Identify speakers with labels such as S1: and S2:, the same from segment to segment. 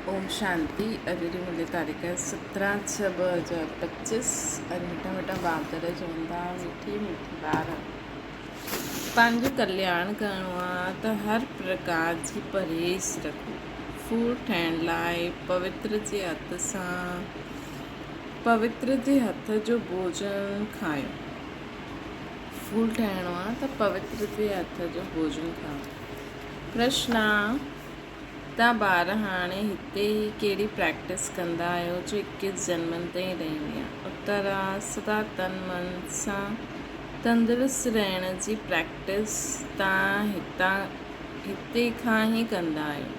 S1: اوم شانتي اڄ جي منهنجي تاريخ 17 ڇهه 2025 اڄ مٺا مٺا بابدر چوندا مٺي مٺي ٻار پنهنجو ڪلياڻ ڪرڻو آ ته هر پرڪار جي پرهيز رکو ڦول ٺهڻ لاء پوتر جي هٿ سان پوتر جي هٿ جو ڀوڄن کايو ڦول ٺهڻو آ ته پوتر جي هٿ جو ڀوڄن کايو پرشنا تان ٻار هاڻي هتي هي ڪهڙي پريڪٽس ڪندا آهيو جو اڪيس جنمن تائين رهندي آ. اتر آ سدا تن من سان تندرست رهڻ جي پريڪٽس تان هتان هتي کان ئي ڪندا آهيو.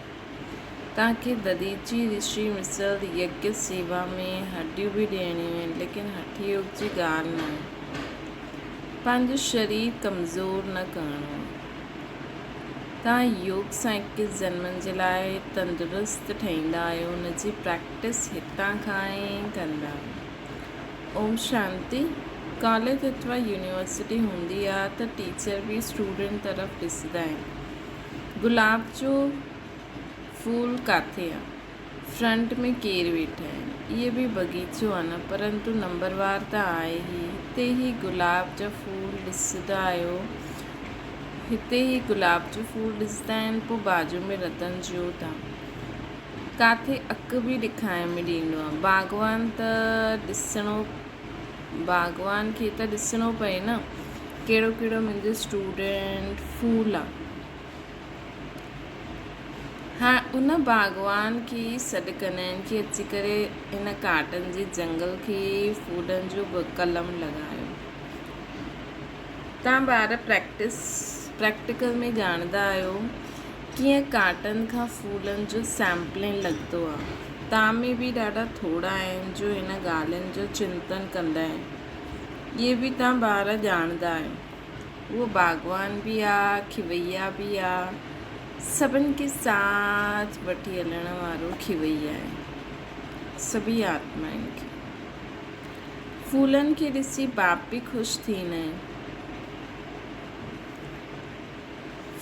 S1: تان کي دديچي رشي مثل يگيا سيوا ۾ هڏيون به ڏيڻيون آهن ليڪن هٺ يوگ جي ڳالهه ناهي. پنهنجو شرير ڪمزور نه ڪرڻو آ. توهان يوگ سان اڪيس جنمن جي لاء تندرست ٺهيندا آهيو ان جي پريڪٽس هتان کان ئي ڪندا آهيو. اوم شانتي. ڪاليج اٿوا يونيورسٽي هوندي آ ته ٽيچر به اسٽوڊنٽ طرف ڏسندا آهن. گلاب جو ڦول ڪاٿي آ؟ فرنٽ ۾ ڪير ويٺا آهن؟ اهي به بغيچو آ نه پرنتو نمبروار ته آهي ئي. هتي هي گلاب جا ڦول ڏسندا آهيو. هتي هي گلاب جو ڦول ڏسندا آهن پوء باجو ۾ رتن جيوت آ. ڪاٿي اک به ڏکائڻ ۾ ڏيندو آ. باغوان ته ڏسڻو باغوان کي ته ڏسڻو پئي نه ڪهڙو ڪهڙو منهنجو اسٽوڊنٽ ڦول آ. هاڻ ان باغوان کي ئي سڏ ڪندا آهن ڪي اچي ڪري هن ڪاٽن جي جنگل کي ڦولن جو قلم لڳايو. توهان ٻار پريڪٽس پريڪٽيڪل ۾ ڄاڻندا آهيو ڪيئن ڪانٽن کان ڦولن جو سيمپلنگ لڳندو آهي. توهان ۾ به ڏاڍا ٿورا آهن جو هن ڳالهين جو چنتن ڪندا آهن. اهي به توهان ٻار ڄاڻندا آهيو. اهو باغوان به آ، کيوئيا به آ، سڀن کي ساٿ وٺي هلڻ وارو کيوئيا آهي. سڀئي آتمائن کي. ڦولن کي ڏسي باپ به خوش ٿيندا آهن.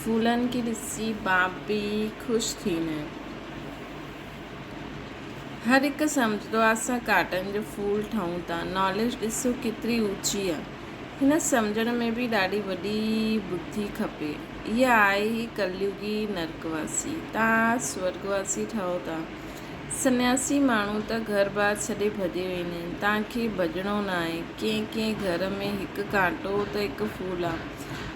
S1: ڦولن کي ڏسي باپ به خوش ٿيندا آهن. هر هڪ سمجهندو آهي اسان ڪاٽن جو ڦول ٺاهيون ٿا. ناليج ڏسو ڪيتري اوچي آهي. هن سمجهڻ ۾ به ڏاڍي وڏي ٻڌي کپي. اها آهي ئي ڪليوگي نرڪواسي. تان سورڳواسي ٺهو ٿا. سنياسي ماڻهو ته گهر بار ڇڏي ڀڄي ويندا آهن. توهان کي ڀڄڻو ناهي. ڪنهن ڪنهن گهر ۾ هڪ ڪانٽو ته هڪ ڦول آ.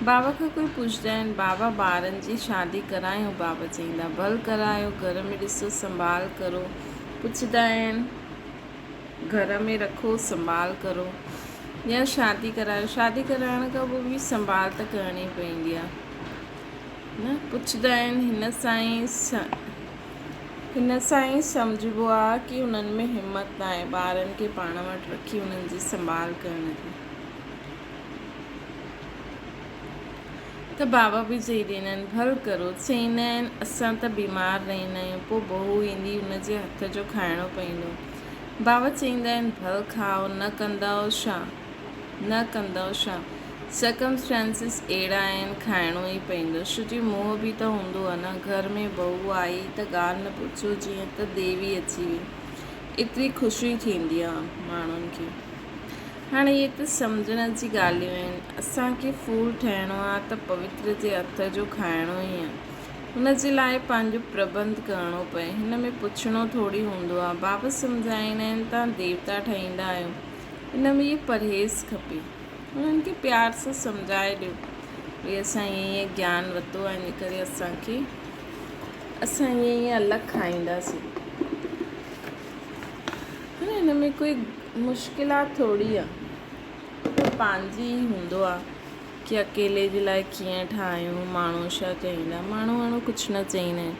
S1: بابا کان ڪوئي پڇندا آهن، بابا ٻارن جي شادي ڪرايون؟ بابا چئيندا، ڀل ڪرايو، گهر ۾ ڏسو سنڀال ڪرو. پڇندا آهن، گهر ۾ رکو سنڀال ڪرو يا شادي ڪرايو؟ شادي ڪرائڻ کان پوء به سنڀال ته ڪرڻي پوندي آ نه. پڇندا آهن، هن سان ئي. هن سان ئي سمجهبو آ ڪي انهن ۾ همت ناهي ٻارن کي پاڻ وٽ رکي انهن جي سنڀال ڪرڻ جي. ته بابا به چئي ڏيندا آهن ڀل ڪرو. چئيندا آهن اسان ته بيمار رهندا آهيون پوء بهو ايندي ان جي هٿ جو کائڻو پئيندو. بابا چئيندا آهن ڀل کائو نه ڪندؤ ڇا؟ نه ڪندؤ ڇا؟ Circumstances اهڙا آهن، کائڻو ئي پئيندو. ڇو جي موهه به ته هوندو آ نه. گهر ۾ بهو آئي ته ڳالهه نه پڇو جيئن ته ديوي اچي وئي. ايتري خوشي ٿيندي آ ماڻهن کي. هاڻي اهي ته سمجهڻ جي ڳالهيون آهن. اسان کي ڦول ٺهڻو آ ته پوتر جي هٿ جو کائڻو ئي آ. ان جي لاء پنهنجو پرٻنڌ ڪرڻو پئي. هن ۾ پڇڻو ٿوري هوندو آ. بابا سمجهائيندا آهن توهان ديوتا ٺهيندا آهيو. ان ۾ اهي پرهيز کپي. انهن کي پيار سان سمجهائي ڏيو ڀئي اسان ائين ائين گيان ورتو آهي ان ڪري اسان کي اسان ائين ائين الڳ کائينداسين. هن ان ۾ ڪوئي مشڪلات ٿوري آهي. پنهنجي ئي هوندو آهي ڪي اڪيلي جي لاء ڪيئن ٺاهيون ماڻهو ڇا چئيندا ماڻهو واڻو ڪجهه نه چئيندا آهن.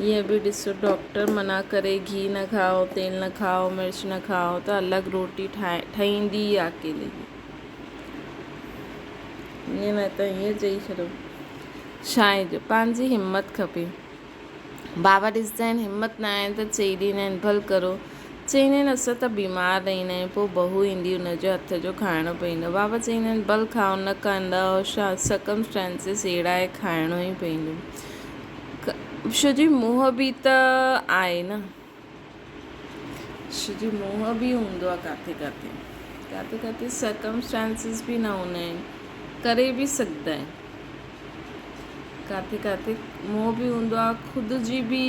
S1: ائين به ڏسو ڊاڪٽر منع ڪري گهي نه کائو تيل نه کائو مرچ نه کائو ته الڳ روٽي ٺاهي ٺهيندي ئي آ اڪيلي جي ائين نه ته ائين چئي ڇڏو ڇا آهي جو پنهنجي همت کپي بابا ڏسندا آهن همت نه آهي ته چئي ڏيندا آهن ڀل ڪرو چئيندا آهن اسان ته بيمار رهندا آهيون پوء بهو ايندي ان جو هٿ جو کائڻو پوندو بابا چئيندا آهن ڀل کائو نه ڪندؤ ڇا سرڪمسٽانسز اهڙا آهي کائڻو ئي پوندو. ڇو جي موهه به ته آهي نه. ڇو جي موهه به هوندو آهي ڪاٿي ڪاٿي. ڪاٿي ڪاٿي سرڪمسٽانسز به نه هوندا آهن. ڪري به سگهندا آهن. ڪاٿي ڪاٿي موهه به هوندو آهي خود جي به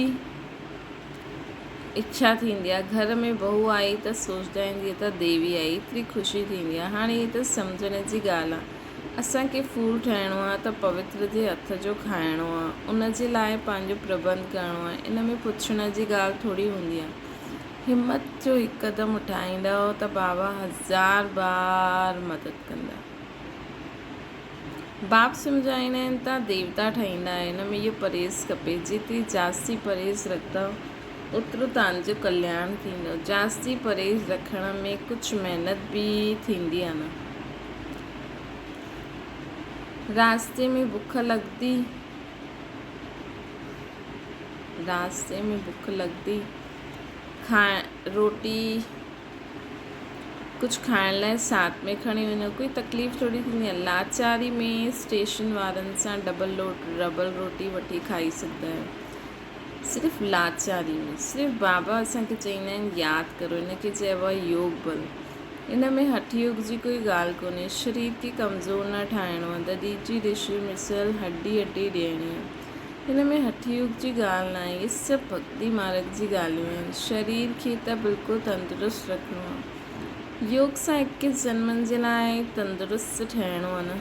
S1: اڇا ٿيندي آهي. گهر ۾ بهو آئي ته سوچدا آهن جيئن ته ديوي آئي ايتري خوشي ٿيندي آهي. هاڻي هي ته سمجهڻ جي ڳالهه آهي. اسان کي ڦول ٺاهڻو آهي ته پوتر جي هٿ جو کائڻو آهي، ان جي لاء پنهنجو پرٻنڌ ڪرڻو آهي، ان ۾ پڇڻ جي ڳالهه ٿوري هوندي آهي. همت جو هڪ قدم اٺائيندؤ ته بابا هزار بار مدد ڪندا. باپ سمجهائيندا آهن ته ديوتا ٺهيندا آهيو، ان ۾ اهو پرهيز کپي، جيتري جاستي پرهيز رکندؤ اوترو توهان جو ڪلياڻ ٿيندو. جاستي پرهيز رکڻ ۾ ڪجهه محنت به ٿيندي آهي نه. راستي ۾ بک لڳندي. راستي ۾ بک لڳندي. کائڻ روٽي ڪجهه کائڻ لاء ساٿ ۾ کڻي وڃو ڪوئي تڪليف ٿوري ٿيندي آهي. لاچاري ۾ اسٽيشن وارن سان ڊبل ڊبل روٽي وٺي کائي سگهندا آهيو. صرف لاچاري ۾. صرف بابا اسان کي چئيندا آهن ياد ڪرو ان کي چئبو آهي يوگ بل. ان ۾ هٺ يوگ جي ڪوئي ڳالهه ڪونهي. شرير کي ڪمزور نه ٺاهڻو آهي. دديچي رشي مثل هڏي هڏي ڏيڻي آهي. هن ۾ هٺ يوگ جي ڳالهه ناهي. اهي سڀ ڀڳتي مارڳ جي ڳالهيون آهن. شرير کي ته بلڪل تندرست رکڻو آهي. يوگ سان اڪيس جنمن جي لاء تندرست ٺهڻو آهي نه.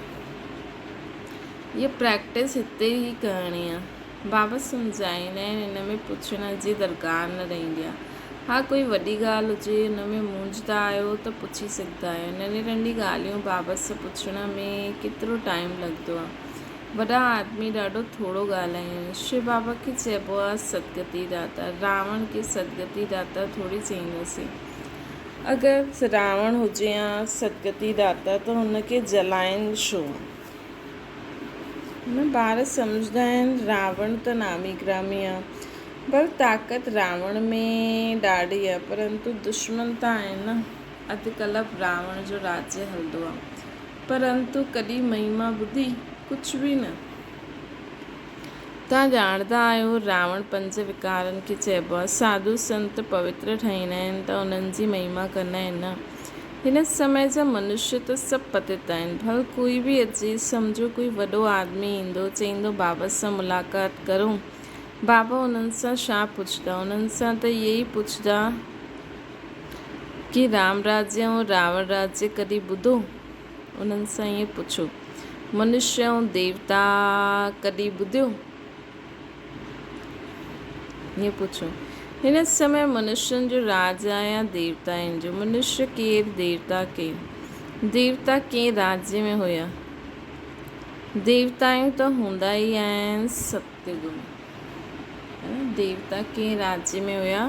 S1: اها پريڪٽس هتي ئي ڪرڻي آهي. بابا سمجهائيندا آهن ان ۾ پڇڻ جي درڪار نه رهندي آهي. ها ڪوئي وڏي ڳالهه هجي ان ۾ مونجهندا آهيو ته پڇي سگهندا آهيو. ننڍي ننڍي ڳالهيون بابا سان پڇڻ ۾ ڪيترو ٽائيم لڳندو آهي. وڏا آدمي ڏاڍو ٿورو ڳالهائيندا آهن. شو بابا کي چئبو آهي سدگتي داتا. راوڻ کي سدگتي داتا ٿوري چئينداسين. اگر راوڻ هجي ها سدگتي داتا ته هن کي جلائين ڇو؟ نه ٻار سمجهندا آهن راوڻ ته نامي گرامي آ پر طاقت راوڻ ۾ ڏاڍي آ پرنتو دشمن ته آهن نه اڌ ڪلپ راوڻ جو راجيه هلندو آ پرنتو ڪڏهن مهما ٻڌي ڪجهه به نه. توهان ڄاڻندا آهيو راوڻ پنج وڪارن کي چئبو آ ساڌو سنت پوتر ٺهيندا آهن ته انهن جي مهما ڪندا آهن نه. هن سمي جا منشيه ته سڀ پتيت آهن. ڀل ڪوئي به اچي، سمجهو ڪوئي وڏو آدمي ايندو، چئيندو بابا سان ملاقات ڪرون. بابا انهن سان ڇا پڇندا؟ انهن سان ته اهي ئي پڇندا ڪي رام راجيه ۽ راوڻ راجيه ڪڏهن ٻڌو؟ انهن سان ائين پڇو. منشيه ۽ ديوتا ڪڏهن ٻڌيو؟ ائين پڇو، هن سمي منشين جو راڄ آهي يا ديوتائن جو؟ منشي ڪير، ديوتا ڪير؟ ديوتا ڪنهن راجيه ۾ هيا؟ ديوتائون ته هوندا ئي آهن ستيگ ۾. ديوتا ڪنهن راجيه ۾ هيا؟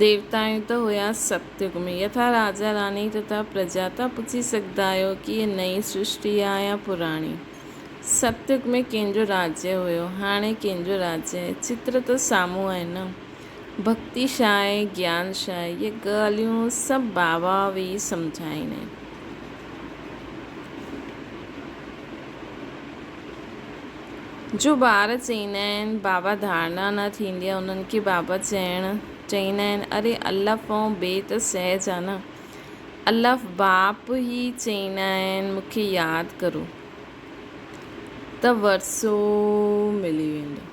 S1: ديوتائون ته هيا ستيگ ۾. يٿا راجا راني تٿا پرجا. تان پڇي سگهندا آهيو ڪي هيء نئين سرشٽي آهي يا پراڻي؟ ستيگ ۾ ڪنهن جو راجيه هيو؟ هاڻي ڪنهن جو راجيه آهي؟ چتر ته سامهون آهي نه؟ ڀڳتي ڇا آهي؟ گيان ڇا آهي؟ اهي ڳالهيون سڀ بابا ويهي سمجهائيندا آهن. جو ٻار چئيندا آهن بابا ڌارنا نه ٿيندي آهي انهن کي بابا چئڻ چئيندا آهن اري الف ۽ بي ته سهج آهي نه الف باپ ئي چئيندا آهن مون کي ياد ڪرو ته ورثو ملي ويندو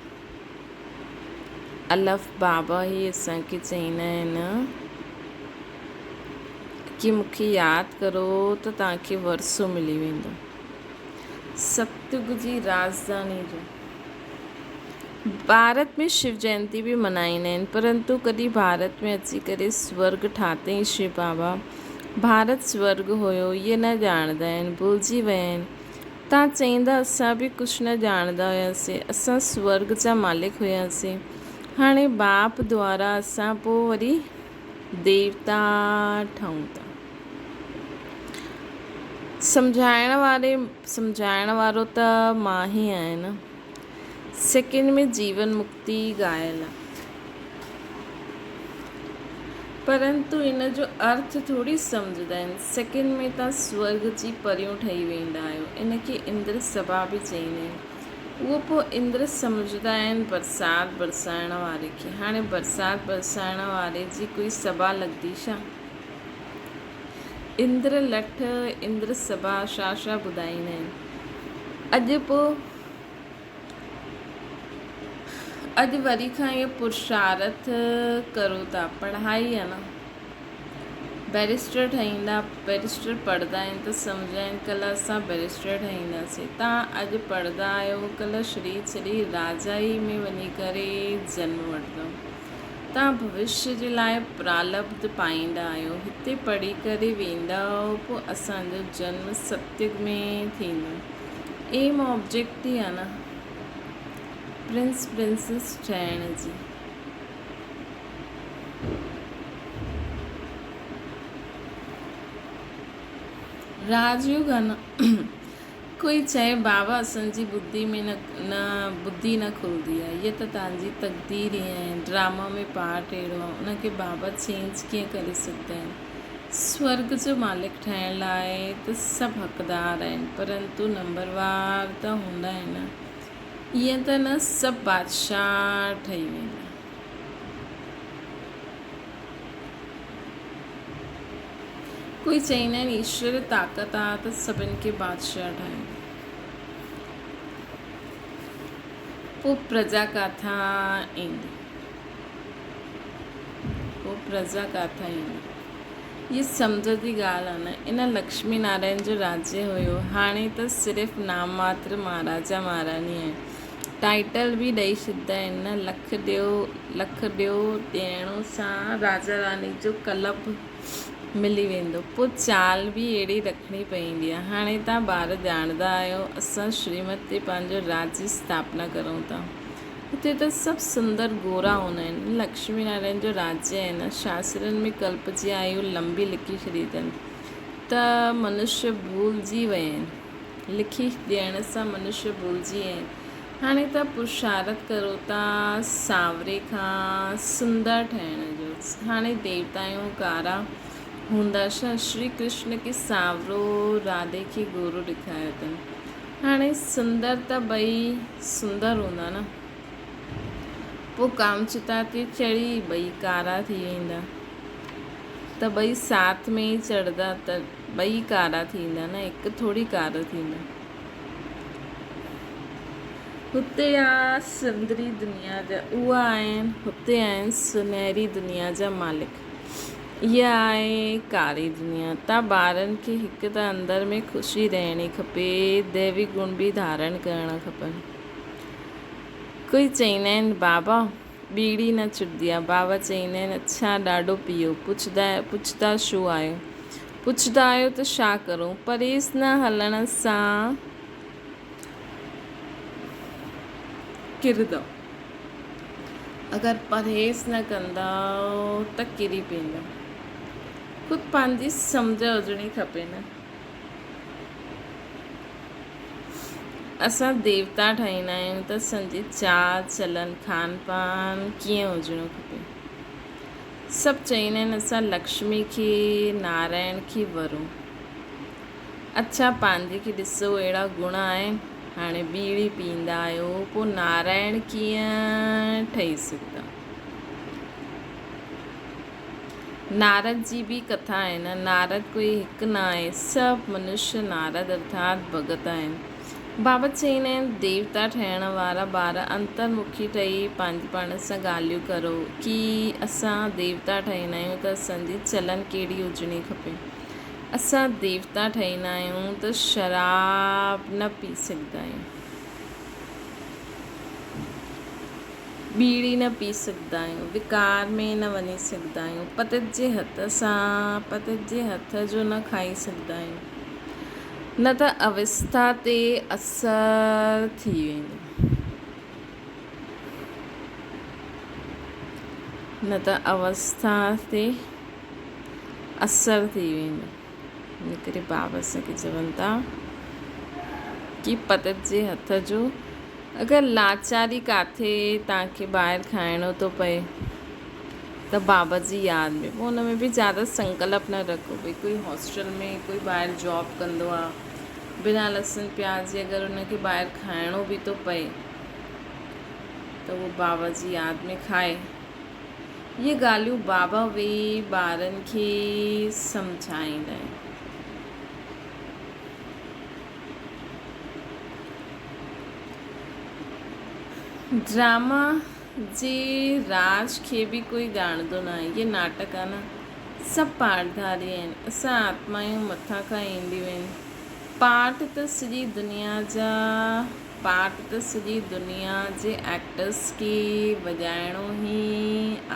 S1: الف بابا ئي اسان کي چئيندا آهن ڪي مون کي ياد ڪرو ته توهان کي ورثو ملي ويندو. ستيگ جي راڄڌاني جو. ڀارت ۾ شو جينتي به منائيندا آهن پرنتو ڪڏهن ڀارت ۾ اچي ڪري سورڳ ٺاتئين شو بابا ڀارت سورڳ هيو اهي نه ڄاڻندا آهن ڀلجي ويا آهن تان چئيندا اسان به ڪجهه نه ڄاڻندا هياسين اسان سورڳ جا مالڪ هياسين هاڻي باپ دوارا اسان پوء وري ديوتا ٺهون ٿا. سمجهائڻ واري سمجهائڻ وارو ته مان ئي آهيان نه. سيڪنڊ ۾ جيون مڪتي ڳايل آ. پرنتو ان جو ارٿ ٿوري سمجهندا آهن. سيڪنڊ ۾ تان سورڳ جي پريون ٺهي ويندا آهيو. ان کي اندر سڀا به چئيندا آهن. اهو پوء اندر سمجهندا آهن برسات برسائڻ واري کي. هاڻي برسات برسائڻ واري جي ڪوئي سڀا لڳندي ڇا؟ اندر لٺ، اندر سڀا ڇا ڇا ٻڌائيندا آهن. اڄ پوء اڄ وري کان اهو پرشارٿ ڪرو ٿا. پڙهائي آ نه. بئريسٽر ٺهيندا، بئريسٽر پڙهندا آهن ته سمجهندا آهن ڪلهه اسان بئريسٽر ٺهينداسين. توهان اڄ پڙهندا آهيو ڪلهه شرير ڇڏي راجائي ۾ وڃي ڪري جنم وٺندؤ. توهان ڀوشيه جي لاء پرالبڌ پائيندا آهيو. هتي پڙهي ڪري ويندؤ پوء اسان جو جنم ستيگ ۾ ٿيندو. ايم آبجيڪٽ ئي آهي نه پرنس پرنسيس ٺهڻ جي. راجيو گانا ڪوئي چئي بابا اسان جي ٻڌي ۾ نه نه ٻڌي نه کلدي آ هيء ته توهان جي تقدير ائين آهي ڊراما ۾ پارٽ اهڙو آ ان کي بابا چينج ڪيئن ڪري سگهندا آهن سورڳ جو مالڪ ٺاهڻ لاء ته سڀ حقدار آهن پرنتو نمبروار ته هوندا آهن نه ائين ته نه سڀ بادشاهه ٺهي ويندا. ڪوئي چئيندا آهن ايشور طاقت آ ته سڀن کي بادشاهه ٺاهي. پوء پرجا ڪاٿان ايندي؟ پوء پرجا ڪاٿان ايندي؟ هي سمجهه جي ڳالهه آ نه. ان لڪشمي نارائڻ جو راجيه هيو. هاڻي ته صرف نام ماتر مهاراجا مهاراڻي آهن. ٽائيٽل به ڏئي ڇڏيندا آهن نه لک ڏيو لک ڏيو ڏيڻو سان راجا راڻي جو ڪلب ملي ويندو. پوء چال به اهڙي رکڻي پوندي آهي. هاڻي توهان ٻار ڄاڻندا آهيو اسان شريمت تي پنهنجو راجيه اسٿاپنا ڪرون ٿا. هتي ته سڀ سندر گورا هوندا آهن. لڪشمي نارائڻ جو راجيه آهي نه. شاسترن ۾ ڪلپ جي آيو لنبي لکي ڇڏي اٿن ته منشيه ڀولجي ويا آهن. لکي ڏيڻ سان منشيه ڀلجي ويا آهن. هاڻي ته پرشارٿ ڪرو ٿا سانوري کان سندر ٺهڻ جو. هاڻي ديوتائون ڪارا هوندا ڇا؟ شري ڪرشن کي سانورو راڌي کي گورو ڏيکاريو اٿن. هاڻي سندر ته ٻئي سندر هوندا نه. پوء ڪامچتا تي چڙهي ٻئي ڪارا ٿي ويندا. ته ٻئي ساٿ ۾ ئي چڙهندا ته ٻئي ڪارا ٿيندا نه هڪ ٿوري ڪارو ٿيندو. هتي آ سندري دنيا جا اها آهن هتي آهن سنهري دنيا جا مالڪ اها آهي ڪاري دنيا تا ٻارن کي هڪ ته اندر ۾ خوشي رهڻي کپي ديوي گڻ به ڌارڻ ڪرڻا کپن ڪوئي چئيندا آهن بابا ٻيڙي نه ڇٽندي آ. بابا چئيندا آهن، اڇا ڏاڍو پيئو، پڇندا ڇو آهيو؟ پڇندا آهيو ته ڇا ڪرون؟ پرهيز نه هلڻ سان ڪرندؤ. اگر پرهيز نه ڪندؤ ته ڪري پوندؤ. خود پنهنجي سمجهه هجڻي کپي نه. اسان ديوتا ٺاهيندا آهيون ته اسان جي چال چلن کان پان ڪيئن هجڻو کپي. سڀ چئيندا آهن اسان لڪشمي کي نارائڻ کي ورون. اڇا پنهنجي کي ڏسو اهڙا گڻ آهن هاڻي ٻيڙي پيئندا آهيو پوء نارائڻ ڪيئن ٺهي سگهندا. نارد جي به ڪٿا آهي نه، نارد ڪوئي هڪ نه آهي، سڀ منشيه نارد ارٿات ڀڳت آهن. بابا چئيندا آهن ديوتا ٺهڻ وارا ٻار انترمکي ٺهي پنهنجي پاڻ سان ڳالهيون ڪرو ڪي اسان ديوتا ٺهيندا آهيون ته اسان جي چلن ڪهڙي هجڻي کپي. اسان ديوتا ٺهيندا آهيون ته شراب نه پي سگهندا آهيون. ٻيڙي نه پي سگهندا آهيون، وڪار ۾ نه وڃي سگهندا آهيون، پتت جي هٿ سان پتت جي هٿ جو نه کائي سگهندا آهيون، نه ته اوسٿا تي اثر ٿي ويندو. نه ته اوسٿا تي اثر ٿي ويندو. ان ڪري بابا اسان کي چون ٿا ڪي پتت جي هٿ جو اگر لاچاري ڪاٿي توهان کي ٻاهر کائڻو ٿو پئي ته بابا جي ياد ۾ پوء ان ۾ به زياده سنڪلپ نه رکو ڀئي ڪوئي هاسٽل ۾ ڪوئي ٻاهر جاب ڪندو آ بنا لسن پياز جي اگر ان کي ٻاهر کائڻو به ٿو پئي ته اهو بابا جي ياد ۾ کائي. اهي ڳالهيون بابا ويهي ٻارن کي سمجهائيندا آهن. ڊراما جي راز کي به ڪوئي ڄاڻندو ناهي. اهي ناٽڪ آهي نه. سڀ پاٺڌاري آهن. اسان آتمائون مٿان کان اينديون آهن. پاٺ ته سڄي دنيا جا پاٺ ته سڄي دنيا جي ايڪٽرس کي وڄائڻو ئي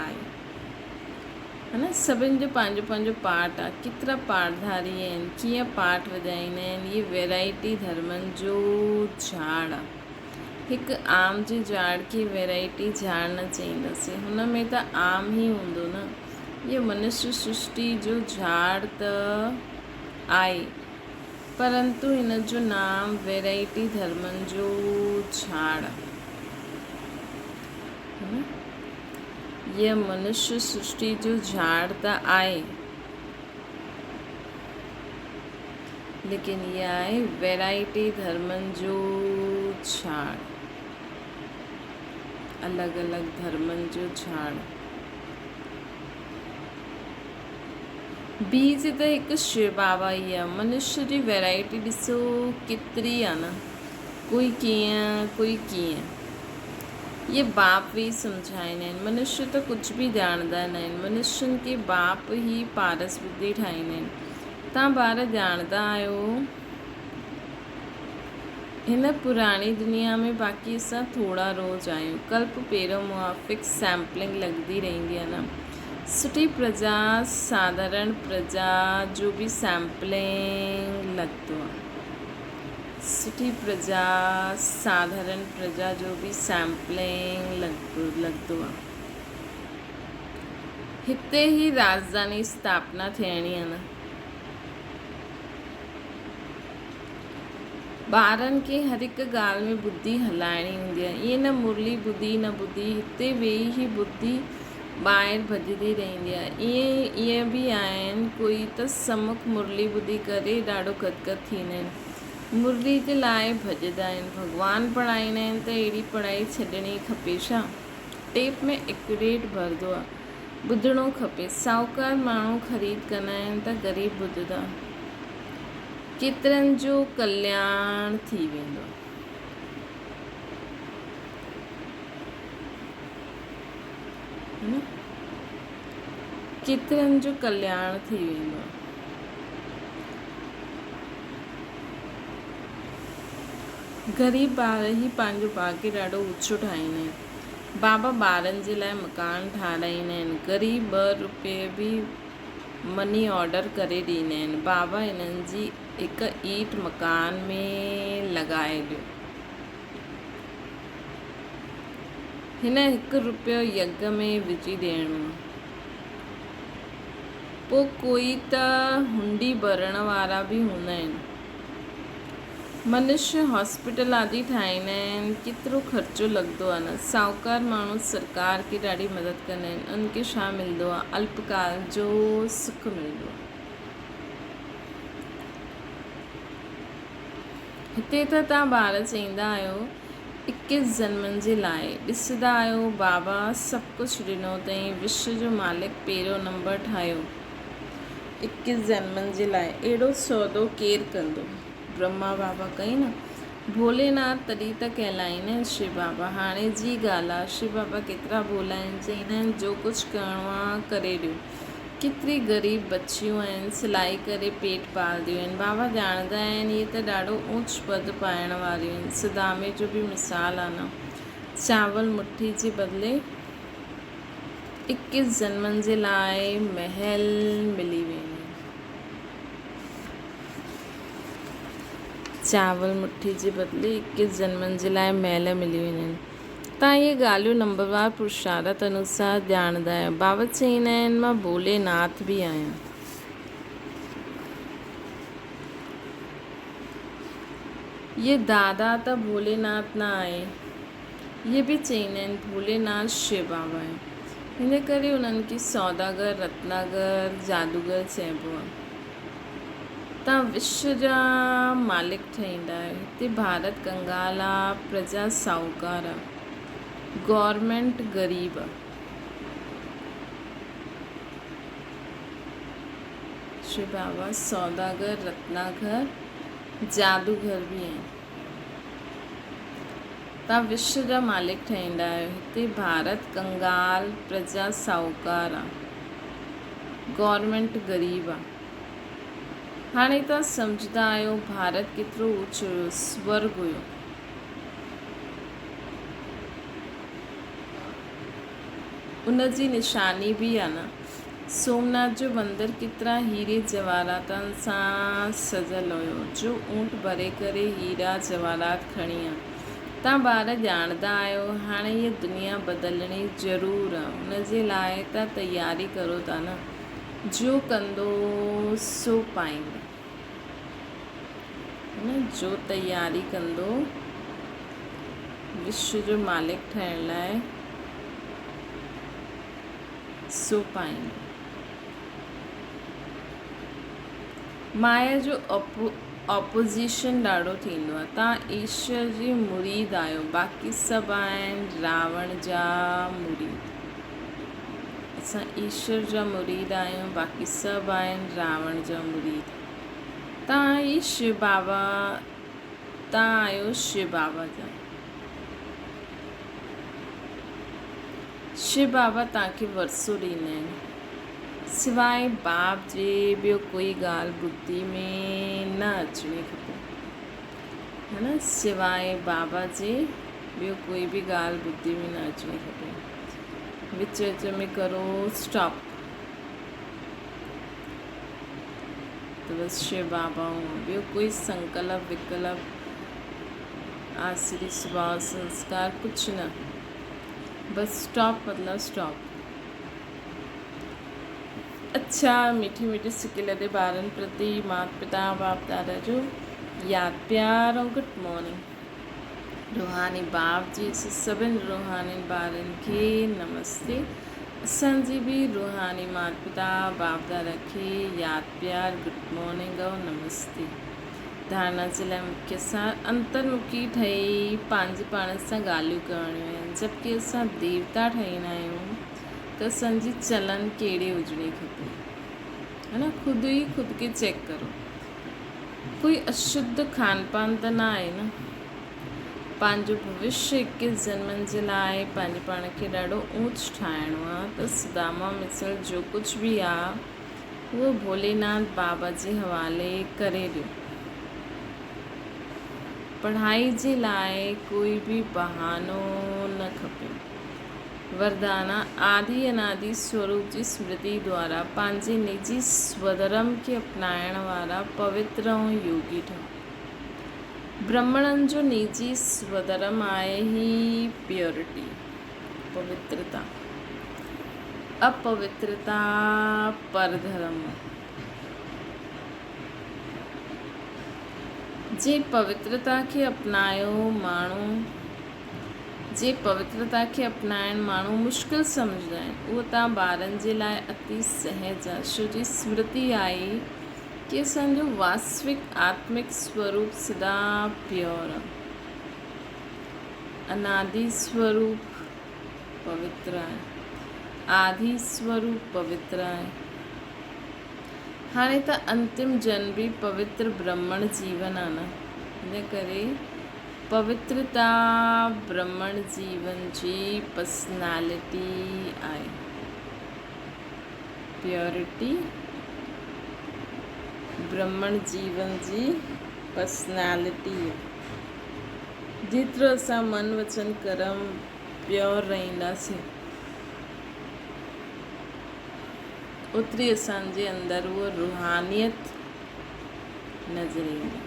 S1: آهي. ها نه سڀن جو پنهنجو پنهنجو پارٽ آ ڪيترا پارٽ ڌاري آهن ڪيئن پارٽ وڄائيندا آهن هي ويرائٽي ڌرمن جو جھاڙ آ هڪ آم جي جھاڙ کي ويرائٽي جھاڙ نه چئينداسين هن ۾ ته آم ئي هوندو نه هي منشي سرشٽي جو جھاڙ ته آهي پرنتو هن جو نام ويرائٽي ڌرمن جو جھاڙ آ ها نه. هيء منشيه سرشٽي جو جھاڙ ته آهي، ليڪن هيء آهي ويرائٽي ڌرمن جو جھاڙ، الڳ الڳ ڌرمن جو جھاڙ. بيج ته هڪ شو بابا ئي آهي. منشيه جي ويرائٽي ڏسو ڪيتري آهي نه، ڪوئي ڪيئن، ڪوئي ڪيئن. اهي باپ ويهي سمجهائيندا آهن. منشيه ته ڪجهه به ڄاڻندا نه آهن. منشين کي باپ ئي پارس ٻڌي ٺاهيندا آهن. توهان ٻار ڄاڻندا آهيو هن پراڻي دنيا ۾ باقي اسان ٿورا روز آهيون. ڪلپ پيرو موافق سيمپلنگ لڳندي رهندي آهي نه. سٺي پرجا، ساڌارڻ پرجا جو به سيمپلنگ لڳندو آهي. سٺي پرجا، ساڌارڻ پرجا جو به سيمپلنگ لڳندو آ. هتي ئي راڄڌاني اسٿاپنا ٿيڻي آ نه. ٻارن کي هر هڪ ڳالهه ۾ ٻڌي هلائڻي هوندي آ. ائين نه مرلي ٻڌي نه ٻڌي، هتي ويهي ئي ٻڌي ٻاهر ڀڄندي رهندي آ. ائين ائين به آهن ڪوئي ته سمک مرلي ٻڌي ڪري ڏاڍو گدگد ٿيندا آهن. مرلي جي لاء ڀڄندا آهن. ڀڳوان پڙهائيندا آهن ته اهڙي پڙهائي ڇڏڻي کپي ڇا؟ ٽيپ ۾ ايڪوريٽ ڀرندو آ. ٻڌڻو کپي. ساهوڪار ماڻهو خريد ڪندا آهن ته غريب ٻڌندا. ڪيترن جو ڪلياڻ ٿي ويندو. ڪيترن جو ڪلياڻ ٿي ويندو. غريب ٻار ئي پنهنجو ڀاڳ ڏاڍو اوچو ٺاهيندا آهن. بابا ٻارن جي لاء مڪان ٺاهرائيندا آهن. غريب ٻه روپيه به مني آرڊر ڪري ڏيندا آهن. بابا هنن جي هڪ ايٽ مڪان ۾ لڳائي ڏيو. هن هڪ روپيو يگ ۾ وجهي ڏيڻو آ. پوء ڪوئي ته هنڊي ڀرڻ وارا به هوندا آهن. منشي هاسپيٽل آدي ٺاهيندا آهن. ڪيترو خرچو لڳندو آ نه. ساهوڪار ماڻهو سرڪار کي ڏاڍي مدد ڪندا آهن. انهن کي ڇا ملندو آ؟ الپڪال جو سک ملندو آ. هتي ته توهان ٻار چئيندا آهيو اڪيس جنمن جي لاء. ڏسندا آهيو بابا سڀ ڪجهه ڏنو اٿئي وشو جو مالڪ پهريون نمبر ٺاهيو. اڪيس جنمن جي لاء اهڙو سودو ڪير ڪندو؟ برهما بابا ڪئي نه. ڀولي ناٿ تڏهن ته ڪهلائين آهن شو بابا. هاڻي جي ڳالهه آ شو بابا ڪيترا ڀولا آهن چئيندا آهن جو ڪجهه ڪرڻو آ ڪري ڏيو. ڪيتري غريب بچيون آهن، سلائي ڪري پيٽ پالديون آهن. بابا ڄاڻندا آهن اهي ته ڏاڍو اوچ پد پائڻ واريون آهن. سدامي جو به مثال آ نه. چاول مٺي جي بدلي اڪيس جنمن جي لاء محل ملي ويندو. چاول مٺي جي بدلي اڪيس جنمن جي لاء محل ملي ويندا آهن. توهان اهي ڳالهيون نمبروار پرشارت انوسار ڄاڻندا آهيو. بابا چئيندا آهن مان ڀولي ناٿ به آهيان. اهي دادا ته ڀولي ناٿ نه آهي. اهي به چئيندا آهن ڀولي ناٿ شو بابا آهي. ان ڪري انهن کي سوداگر، رتناگر، جادوگر چئبو آهي. توهان وشو جا مالڪ ٺهيندا آهيو. هتي ڀارت ڪنگال آ، پرجا ساهوڪار آ، گورنمينٽ غريب آ. شو بابا سوداگر، رتناگر، جادوگر به آهن. توهان وشو جا مالڪ ٺهيندا آهيو. هتي ڀارت ڪنگال، پرجا ساهوڪار آ، گورنمينٽ غريب آ. هاڻي توهان سمجهندا آهيو ڀارت ڪيترو اوچو هيو، سورڳ هيو. ان جي نشاني به آ نه. سومناٿ جو مندر ڪيترا هيري جواهراتن سان سجيل هيو، جو اونٽ ڀري ڪري هيرا جواهرات کڻي آ. توهان ٻار ڄاڻندا آهيو، هاڻي هيء دنيا بدلڻي ضرور آ، ان جي لاء توهان تياري ڪرو ٿا نه. جو ڪندو سو پائيندو. نه جو تياري ڪندو وشو جو مالڪ ٺهڻ لاء سو پائيندو. مايا جو اپوزيشن ڏاڍو ٿيندو آهي. توهان ايشور جي مريد آهيو، باقي سڀ آهن راوڻ جا مريد. اسان ايشور جا مريد آهيون، باقي سڀ آهن راوڻ جا مريد. توهان ئي شو بابا، توهان آهيو شو بابا جا. شو بابا توهان کي ورثو ڏيندا آهن. سواء باب جي ٻيو ڪوئي ڳالهه ٻڌي ۾ نه اچڻي کپي. ها نه سواء بابا جي ٻيو ڪوئي به ڳالهه ٻڌي ۾ نه اچڻي کپي. وچ وچ ۾ ڪرو اسٽاپ ته بس شو بابا هون ٻيو ڪوئي سنڪلپ وڪلپ آسري سڀاء سنسڪار ڪجهه نه بس اسٽاپ مطلب اسٽاپ. اڇا مٺي مٺي سڪي لڏي ٻارن پرتي مات پتا باپ دادا جو ياد پيار ۽ گڊ مارننگ. روحاني باپ جي سڀن روحانين ٻارن کي نمستي. اسان جي به روحاني مات پتا باپ دادا کي ياد پيار گڊ مارننگ ۽ نمستي. ڌارڻا جي لاء مکيه سار انترمکي ٺهي پنهنجي پاڻ سان ڳالهيون ڪرڻيون آهن جبڪه اسان ديوتا ٺهيندا آهيون ته اسان جي چلن ڪهڙي هجڻي کپي ها نه خود ئي خود کي چيڪ ڪرو ڪوئي اشڌ کان پان ته نه آهي نه پنهنجو ڀوشيه اڪيس جنمن جي لاء پنهنجي پاڻ کي ڏاڍو اونچ ٺاهڻو آهي ته سداما مثل جو ڪجهه به آهي اهو ڀوليناٿ بابا جي حوالي ڪري ڏيو. پڙهائي جي لاء ڪوئي به بهانو نه کپي. وردانا، آدي انادي سوروپ جي سمرتي دوارا پنهنجي نجي سوڌرم کي اپنائڻ وارا پوتر ۽ يوگي ٺهو. برهمڻن جو نجي سوڌرم آهي ئي پيورٽي، پوترتا. اپوترتا پرڌرم. جي پوترتا کي اپنايو ماڻهو جي پوترتا کي اپنائڻ ماڻهو مشڪل سمجهندا آهن اهو تان ٻارن جي لاء اتي سهج آهي ڇو جي سمرتي آهي ڪي اسان جو واسوڪ آتمڪ سوروپ سدا پيور آهي انادي سوروپ پوتر آهي. آڌي سوروپ پوتر آهي. هاڻي ته انتم جنم به پوتر برهمڻ جيون آهي نه، ان ڪري پوترتا برهمڻ جيون جي پرسنالٽي آهي. پيورٽي برهمڻ جيون جي پرسنالٽي آهي. جيترو اسان من وچن ڪرم پيور رهنداسين اوتري اسان جي اندر اهو روحانيت نظر ايندي.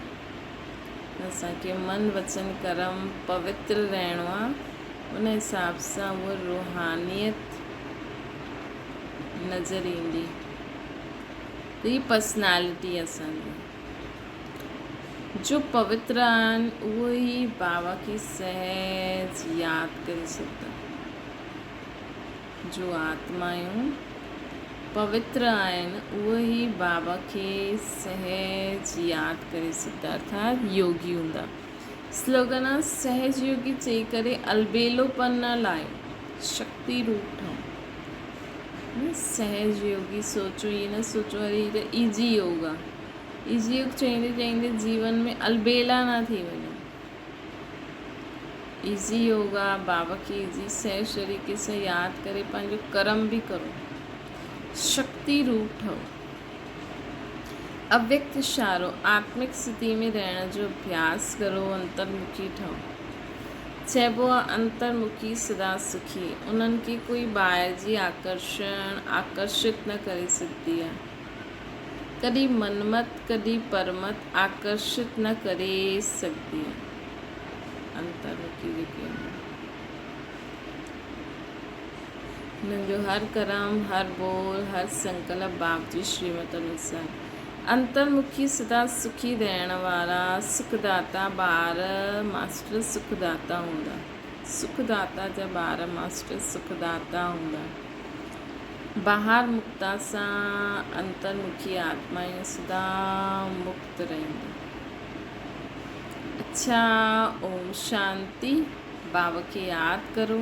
S1: اسان کي من وچن ڪرم پوتر رهڻو آ ان حساب سان اهو روحانيت نظر ايندي ته هي پرسنالٽي اسان جي. جو پوتر آهن اهو ئي بابا کي سهج ياد ڪري سگهندا. جو آتمايون پوتر آهن، اهي ئي بابا کي سهج ياد ڪري سگهندا ارٿات يوگي هوندا. سلوگن آ سهج يوگي چئي ڪري البيلوپن نه لاهيو، شڪتي روپ ٺهو. سهج يوگي سوچو ائين نه سوچو اري هي ته ايزي يوگ آ. ايزي يوگ چئيندي چئيندي جيون ۾ البيلا نه ٿي وڃو. ايزي يوگ آ، بابا کي ايزي سهج طريقي سان ياد ڪري پنهنجو ڪرم به ڪرو. شڪتي روپ ٺهو. اويڪت اشارو، آتمڪ اسٿتي ۾ رهڻ جو اڀياس ڪرو، انترمکي ٺهو. چئبو آ انترمکي سدا سکي، انهن کي ڪوئي ٻاهر جي آڪرشڻ آڪرشت نه ڪري سگهندي آ. ڪڏهن منمت ڪڏهن پرمت آڪرشت نه ڪري سگهندي آ. انترمکي جيڪي آهن. انهن جو هر ڪرم، هر ٻول، هر سنڪلپ باپ جي شريمت انوسار. انترمکي سدا سکي رهڻ وارا سکداتا ٻار ماسٽر سکداتا هوندا. سکداتا جا ٻار ماسٽر سکداتا هوندا. باهر مڪتا سان انترمکي آتمائون سدا مڪت رهنديون. اڇا اوم شانتي. بابا کي ياد ڪرو.